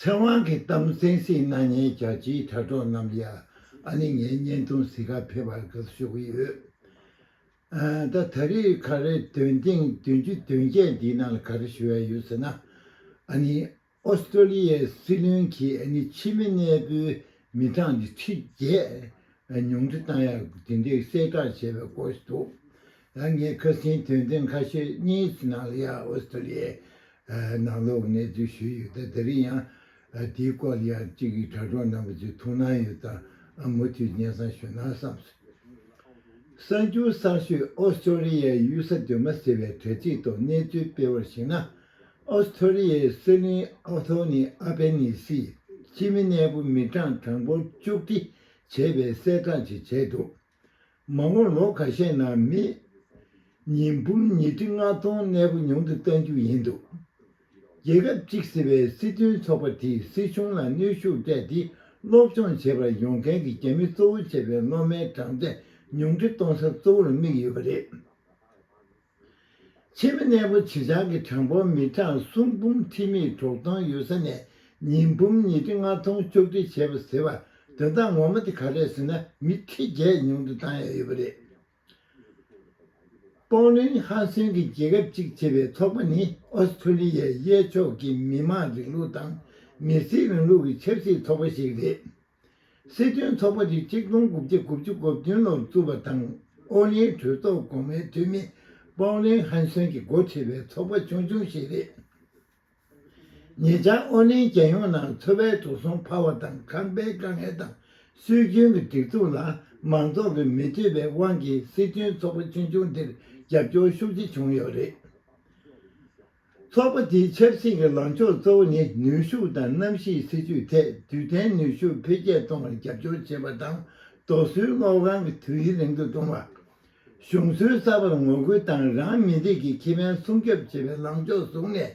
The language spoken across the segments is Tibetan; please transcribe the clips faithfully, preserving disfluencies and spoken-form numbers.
ཕྲེང་བ་གི་གཏམ་གསན་གཟིགས་གནང་མཁན་རྒྱ་ཆེའི་དྲ་གྲོགས་རྣམས་ལ་ཡ། ཨ་ནི་ངའི་བརྙན་ཐུང་གཟིགས་གར་ཕེབས་པར་དགའ་བསུ་ཞུ་གི་ཡོད། ཨ། ད་ད་རེས་ག་རེ་འདོན་ཐེངས་བདུན་ཅུ་དོན་བརྒྱད་འདིའི་ནང་ལ་ག་རེ་ཞུ་ཡ་ཡོད་ཟེར་ན། ཨ་ནི་ཨོ་སི་ཀྲོ་ལི་ཡའི་སྲིད་བློན་གྱིས་ཨ་ནི་ཕྱི་མི་གནས་སྤོའི་མི་གྲངས་འདི་ཁྲི་བརྒྱད་ཉུང་འཕྲི་བཏང་ཡ་དེ་འདྲའི་གསལ་བསྒྲགས་བྱས་པའི་སྐོར་ཞིག་འདུག་ད་ངས་ཁ་སང་འདོན་ཐེངས་ཁ་ཤས་གཉིས་ནང་ལ་ཡ་ཨོ་སི་ཀྲོ་ལི་ཡའི་ནང་ལོགས་གནས་ཚུལ་ཞུས་ཡོད། ད་དེ་རིང་ཡང་དེའི་སྐོར་ལ་ཡང་གཅིག་གི་དྲ་གྲོགས་རྣམ་པ་ཚོས་ཐུགས་སྣང་ཡོད་ཙང་མུ་མཐུད་སྙན་སེང་ཞུ་ན་བསམས་སོང་། གསར་འགྱུར་གསར་ཤོས། ཨོ་སི་ཀྲོ་ལི་ཡའི་གཡུལ་ས་སྡོད་མ་ཟེར་བའི་དྲ་ཚིགས་ཐོག་གནས་ཚུལ་སྤེལ་བར་གཞིགས་ན། ཨོ་སི་ཀྲོ་ལི་ཡའི་སྲིད་བློན་ཨོ་ཐོ་ནི་ཨ་བྷེ་ནི་སིས་ཕྱི་མི་གནས་སྤོ་མི་གྲངས་གྲངས་འབོར་བཅུ་ཁྲི་བྱས་པའི་གསལ་བསྒྲགས་ཅིག་བྱས་འདུག་མ་འོངས་ལོ་ཁ་ཤས་ནང་མི་ཉིས་འབུམ་ཉིས་ཁྲི་ལྔ་སྟོང་གནས་སྤོ་ཉུང་དུ་གཏང་རྒྱུ་ཡིན་འདུག་རྒྱལ་ཁབ་གཅིག་ཟེར་བའི་སྲིད་དོན་ཚོགས་པ་དེས་སྲིད་གཞུང་ལ་གནོན་ཤུགས་སྤྲད་དེ་སློབ་སྦྱོང་བྱེད་པར་ཡོང་མཁན་གྱི་རྒྱ་མི་གཙོ་བོ་བྱས་པའི་སློབ་མའི་གྲངས་ཚད་ཉུང་འཕྲི་གཏོང་ས་གཙོ་བོར་དམིགས་ཡོད་པ་རེད། ཕྱི་མི་གནས་སྤོ་བྱེད་འཆར་གྱི་གྲངས་འབོར་མི་གྲངས་སུམ་འབུམ་ཁྲི་མེད་དྲུག་སྟོང་ཡོད་ས་ནས་ཉིས་འབུམ་ཉིས་ཁྲི་ལྔ་སྟོང་བཅུ་ཁྲི་བྱས་པ་ཟེར་བ་དོན་དག་ངོ་མ་དེ་ག་རེད་ཟེར་ན། མི་ཁྲི་བརྒྱད་ཉུང་དུ་བཏང་ཡ་ཡོད་པ་རེད། པོ་ལིན་ཧན་སོན་གྱི་རྒྱལ་ཁབ་གཅིག་ཅེས་པའི་ཚོགས་པ་ནི་ཨོ་སི་ཀྲོ་ལི་ཡའི་གཡས་ཕྱོགས་ཀྱི་མི་དམངས་རིང་ལུགས་དང་མི་སེར་རིང་ལུགས་ཀྱི་ཆབ་སྲིད་ཚོགས་པ་ཞིག་རེད། སྲིད་དོན་ཚོགས་པ་དེ་གཅིག་སྟོང་དགུ་བརྒྱ་དགུ་བཅུ་གོ་བདུན་ལོར་བཙུགས་པ་དང་། ཨོ་གླིང་གྲོས་ཚོགས་གོང་མའི་འཐུས་མི་པོ་ལིན་ཧན་སོན་གྱིས་འགོ་ཁྲིད་པའི་ཚོགས་པ་ཆུང་ཆུང་ཞིག་རེད། ཉེ་ཆར་ཨོ་གླིང་རྒྱལ་ཡོངས་ནང་འཚོ་བའི་འགྲོ་སོང་འཕར་བ་དང་ཁང་པའི་དཀའ་ངལ་དང་སྲོལ་རྒྱུན་གྱི་སྒྲིག་འཛུགས་ལ་མང་ཚོགས་ཀྱིས་མི་འདོད་པའི་དབང་གིས་སྲིད་དོན་ཚོགས་པ་ཆུང་ཆུང་འདིར་རྒྱབ་སྐྱོར་ཤུགས་ཆེ་བྱུང་ཡོད་རེད། ཚོགས་པ་དེའི་ཆབ་སྲིད་ཀྱི་ལངས་ཕྱོགས་གཙོ་བོ་ནི་ནུས་ཤུགས་དང་གནམ་གཤིས་སྲིད་ཇུས་ཐད་རྡུལ་ཕྲན་ནུས་ཤུགས་འཕེལ་རྒྱས་གཏོང་བར་རྒྱབ་སྐྱོར་བྱེད་པ་དང་། རྡོ་སོལ་གློག་ཁང་གི་དུས་ཡུན་རིང་དུ་གཏོང་བ། གཞུང་སྲོལ་གསར་པར་ངོ་རྒོལ་དང་རང་མི་རིགས་ཀྱི་ཁེ་ཕན་སྲུང་སྐྱོབ་བྱེད་པའི་ལངས་ཕྱོགས་བཟུང་ནས།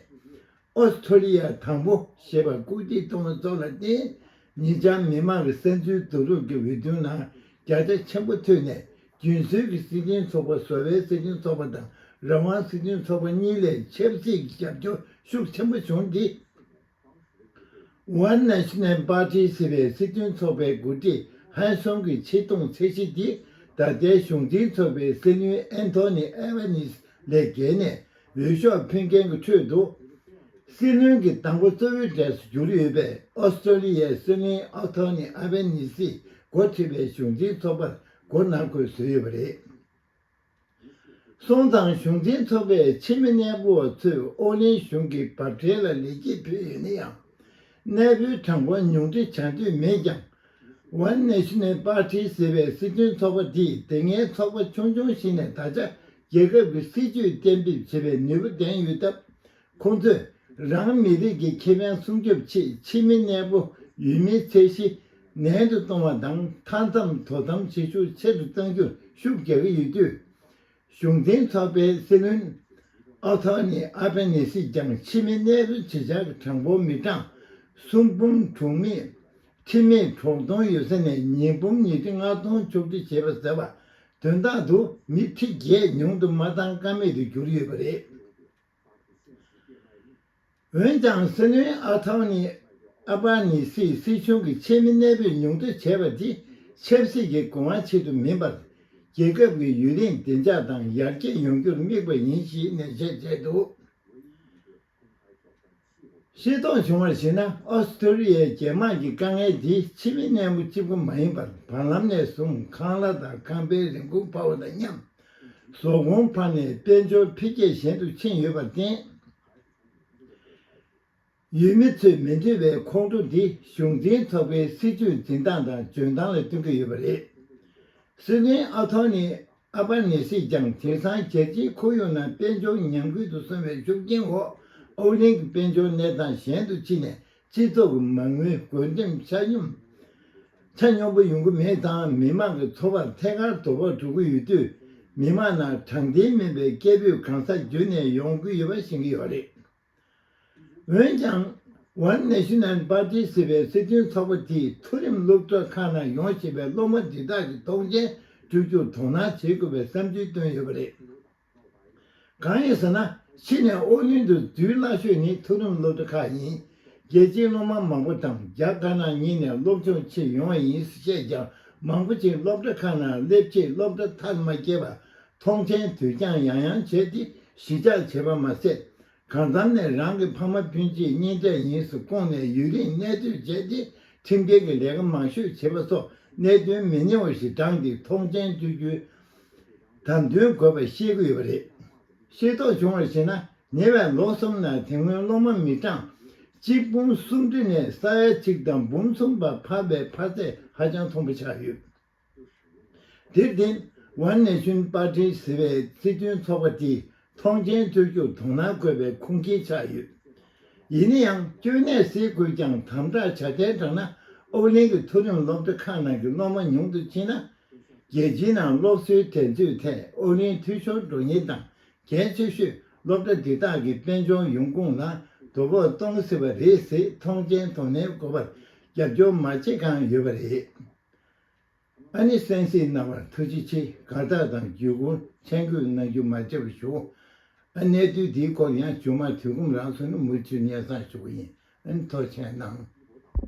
ཨོ་སི་ཁྲོ་ལི་ཡ་དང་པོ་ཞེས་པར་སྐུལ་འདེད་གཏོང་བ་སོགས་ལ་བརྟེན། ཉེ་ཆར་མི་དམངས་ཀྱི་བསམ་ཚུལ་བསྡུ་རུབ་ཀྱི་འོས་བསྡུ་ནང་བརྒྱ་ཆ་ཆེན་པོ་ཐོན་ནས། རྒྱུན་སྲོལ་གྱི་སྲིད་དོན་ཚོགས་པ་བཟོ་བའི་སྲིད་དོན་ཚོགས་པ་དང་རང་དབང་སྲིད་དོན་ཚོགས་པ་གཉིས་ལས་ཆབ་སྲིད་ཀྱི་རྒྱབ་སྐྱོར་ཤུགས་ཆེན་པོ་བྱུང་སྟེ། One National Party ཟེར་བའི་སྲིད་དོན་ཚོགས་པའི་འགོ་ཁྲིད་ཧན་སུང་གི་ཆེ་མཐོང་ཚད་གཞི་འདི་ད་ལྟའི་གཞུང་འཛིན་ཚོགས་པའི་སྲིད་བློན་ཨན་ཐོ་ནི་ཨེ་བྷ་ནིས་ལས་བརྒལ་ནས་འོས་ཤོག་འཕེན་མཁན་གྱི་ཁྲོད་དུ། སྲིད་བློན་གྱི་དང་པོ་གཙོ་བོའི་གྲས་སུ་གྱུར་ཡོད་པའི་ཨོ་སི་ཀྲོ་ལི་ཡའི་སྲིད་བློན་ཨོ་ཐོ་ནི་ཨ་བྷེ་ནི་སིས་འགོ་ཁྲིད་པའི་གཞུང་འཛིན་ཚོགས་པར་མགོ་ནག་པོས་བཟོས་ཡོད་པ་རེད། སོང་ཙང་གཞུང་འཛིན་ཚོགས་པའི་ཕྱི་མི་གནས་སྤོ་བ་ཚོས་ཨོ་གླིང་གཞུང་གི་འབབ་ཁྲལ་ལ་ལེགས་སྐྱེས་ཕུལ་ཡོད་ན་ཡང་། གནས་སྤོའི་གྲངས་འབོར་ཉུང་འཕྲི་བྱ་འདོད་མེད་ཀྱང་། One National Party ཟེར་བའི་སྲིད་དོན་ཚོགས་པ་འདིས་དེ་སྔའི་ཚོགས་པ་ཆུང་ཆུང་ཞིག་ནས་ད་ཆ་རྒྱལ་ཁབ་ཀྱི་སྲིད་ཇུས་གཏན་འབེབས་བྱེད་པའི་ནུས་པ་ལྡན་ཡོད་སྟབས། ཁོང་ཚོས་རང་མི་རིགས་ཀྱི་ཁེ་ཕན་སྲུང་སྐྱོབ་ཆེད་ཕྱི་མི་གནས་སྤོ་ཡུལ་མིའི་ཚད་གཞི་ནན་དུ་གཏོང་བ་དང་། མཐའ་མཚམས་དོ་དམ་བྱེད་ཤུགས་ཆེ་རུ་གཏང་རྒྱུར་ཤུགས་རྒྱག་གི་ཡོད་དུས། གཞུང་འཛིན་ཚོགས་པའི་སྲིད་བློན་ཨོ་ཐོ་ནི་ཨ་བྷེ་ནི་སིས་ཀྱང་ཕྱི་མི་གནས་སྤོ་བྱེད་འཆར་གྱི་གྲངས་འབོར་མི་གྲངས་སུམ་འབུམ་དྲུག་མེད་ཁྲི་མེད་དྲུག་སྟོང་ཡོད་ས་ནས་ཉིས་འབུམ་ཉིས་ཁྲི་ལྔ་སྟོང་བཅུ་ཁྲི་བྱས་པ་ཟེར་བ་དོན་དག་ཏུ་མི་ཁྲི་བརྒྱད་ཉུང་དུ་མ་བཏང་ཀ་མེད་དུ་གྱུར་ཡོད་པ་རེད། འོན་ཀྱང་སྲིད་བློན་ཨ་ཐོ་ནི་ཨ་བྷ་ནི་སིས་སྲིད་གཞུང་གི་ཕྱི་མི་གནས་སྤོས་ཉུང་འཕྲི་བྱས་པ་འདི་ཆབ་སྲིད་ཀྱི་གོང་བ་ཆེད་དུ་མིན་པར། རྒྱལ་ཁབ་ཀྱི་ཡུན་རིང་བདེ་འཇགས་དང་ཡར་རྒྱས་ཡོང་རྒྱུར་དམིགས་པ་ཡིན་ཞེས་ནན་བཤད་བྱས་འདུག་ཤེས་རྟོགས་བྱུང་བར་གཞིགས་ན། ཨོ་སི་ཀྲོ་ལི་ཡའི་རྒྱལ་དམངས་ཀྱི་དཀའ་ངལ་འདི་ཕྱི་མི་གནས་སྤོ་གཅིག་པུ་མ་ཡིན་པར། བར་ལམ་ནས་བཟུང་ཁང་གླ་དང་ཁང་པའི་རིན་གོང་འཕར་བ་དང་མཉམ། ཟོག་གོང་འཕར་ནས་དཔལ་འབྱོར་འཕེལ་རྒྱས་ཞན་དུ་ཕྱིན་ཡོད་པར་བརྟེན། ཡུལ་མི་ཚོས་མི་འདོད་པའི་ཁོང་ཁྲོ་འདི་གཞུང་འཛིན་ཚོགས་པའི་སྲིད་ཇུས་འཛིན་སྟངས་དང་འཇོན་ཐང་ལ་བསྟུན་གྱི་ཡོད་པ་རེད། སྲིད་བློན་ཨ་ཐོ་ནི་ཨ་བྷ་ནི་སིས་ཀྱང་དེང་སང་རྒྱལ་སྤྱིའི་ཁོར་ཡུག་ནང་དཔལ་འབྱོར་ཉམས་རྒུད་དུ་སོང་བའི་ཤུགས་རྐྱེན་འོག་ཨོ་གླིང་གི་དཔལ་འབྱོར་གནས་སྟངས་ཞན་དུ་ཕྱིན་ནས། སྤྱི་ཚོགས་ཀྱི་མ་དངུལ་བགོ་འགྲེམས་ཆ་སྙོམས། ཆ་སྙོམས་པོ་ཡོང་གི་མེད་ཙང་། མི་དམངས་ཀྱི་འཚོ་བར་ཐད་ཀར་དོ་ཕོག་འགྲོ་གི་ཡོད་དུས། མི་དམངས་ནང་དྲང་བདེན་མིན་པའི་སྐད་འབོད་གང་ས་བརྒྱུད་ནས་ཡོང་གི་ཡོད་པ་ཤེས་ཀྱི་ཡོད་རེད། འོན་ཀྱང་། One National Party ཟེར་བའི་སྲིད་དོན་ཚོགས་པ་དེས་མཐོ་རིམ་སློབ་གྲྭ་ཁག་ནང་ཡོང་བཞིན་པའི་སློབ་མ་འདི་དག་གི་མཐོང་མཆན་སྤྲོད་རྒྱུར་དོ་སྣང་བྱེད་དགོས་པའི་བསམ་ཚུལ་བཏོན་ཡོད་པ་རེད། གང་ཡིན་ཟེར་ན། ཕྱི་ནས་ཨོ་གླིང་དུ་རྫུན་སླ་ཤོས་ནི་མཐོ་རིམ་སློབ་གྲྭ་ཁག་ཡིན། རྒྱལ་སྤྱིའི་སློབ་མ་མང་པོ་དང་རྒྱ་དཀར་ནག་གཉིས་ནས་སློབ་སྦྱོང་ཆེད་ཡོང་བ་ཡིན་ཞེས་ཀྱང་མང་པོ་ཅིག་སློབ་གྲྭ་ཁག་ནང་སླེབས་རྗེས་སློབ་གྲྭ་མཐར་མ་སྐྱེལ་བར་ཐོངས་མཆན་དུས་འགྱངས་ཡང་ཡང་བྱས་ཏེ་གཞིས་ཆགས་བྱས་པ་མ་ཟད། གང་འཚམ་ནས་རང་གི་ཕ་མ་སྤུན་མཆེད་གཉེན་འཕྲད་ཡིན་ཞེས་བསྐོངས་ནས་ཡུན་རིང་གནས་སྡོད་བྱས་ཏེ་ཁྲིམས་འགལ་གྱི་ལས་ཀ་མང་ཤོས་བྱེད་པ་སོགས་གནད་དོན་མི་ཉེ་བ་ཞིག་བགྲངས་ཏེ་ཐོངས་མཆན་སྤྲོད་རྒྱུའི་དམ་དོན་དགོས་པ་ཤེས་ཀྱི་ཡོད་པ་རེད། ཤེས་རྟོགས་བྱུང་བར་བྱས་ན། ཉེ་བའི་ལོ་གསུམ་ནང་དེ་སྔོན་སློབ་མ་མི་གྲངས་གཅིག་འབུམ་སུམ་ཁྲི་ནས་ས་ཡ་གཅིག་དང་འབུམ་གསུམ་བར་འཕར་བའི་འཕར་ཚད་ཧ་ཅང་མཐོན་པོ་ཆགས་ཡོད། དེར་བརྟེན། One Nation Party ཟེར་བའི་སྲིད་དོན་ཚོགས་པ་དེས་ཐོངས་མཆན་སྤྲོད་རྒྱུར་དོ་སྣང་དགོས་པའི་ཁུངས་སྐྱེལ་ཆགས་ཡོད། ཡིན་ན་ཡང་སྐྱོན་གནད་སེལ་དགོས་ཀྱང་དམ་དྲག་བྱ་ཐལ་དྲགས་ན་ཨོ་གླིང་གི་མཐོ་རིམ་སློབ་གྲྭ་ཁག་ནང་གི་སློབ་མ་ཉུང་དུ་ཕྱིན་ན། རྒྱལ་སྤྱིའི་ནང་སློབ་གསོའི་འགྲན་རྩོད་ཐད་ཨོ་གླིང་འཐུས་ཤོར་འགྲོ་ཉེན་དང་། གལ་ཆེ་ཤོས་སློབ་གྲྭ་འདི་དག་གི་དཔལ་འབྱོར་ཡོང་ཁུངས་ལ་དོ་ཕོག་གཏོང་སྲིད་པ་རེད་ཟེར་ཐོངས་མཆན་དོ་ནན་དགོས་པར་རྒྱབ་སྐྱོར་མ་བྱེད་གང་ཡོད་པ་རེད། ཨ་ནི་གསན་གཟིགས་གནང་བར་ཐུགས་རྗེ་ཆེ། དགའ་རྟགས་དང་བརྒྱུད་སྐུལ་མཆན་འགོད་གནང་རྒྱུ་མ་བརྗེད་པ་ཞུ། ཨ་གནས་ཚུལ་འདིའི་སྐོར་ཡང་རྗེས་མ་དུས་ཁོམ་རག་སོང་ན་མུ་མཐུད་སྙན་སེང་ཞུ་གི་ཡིན། ཨ་ནི་ཐུགས་རྗེ་གནང་།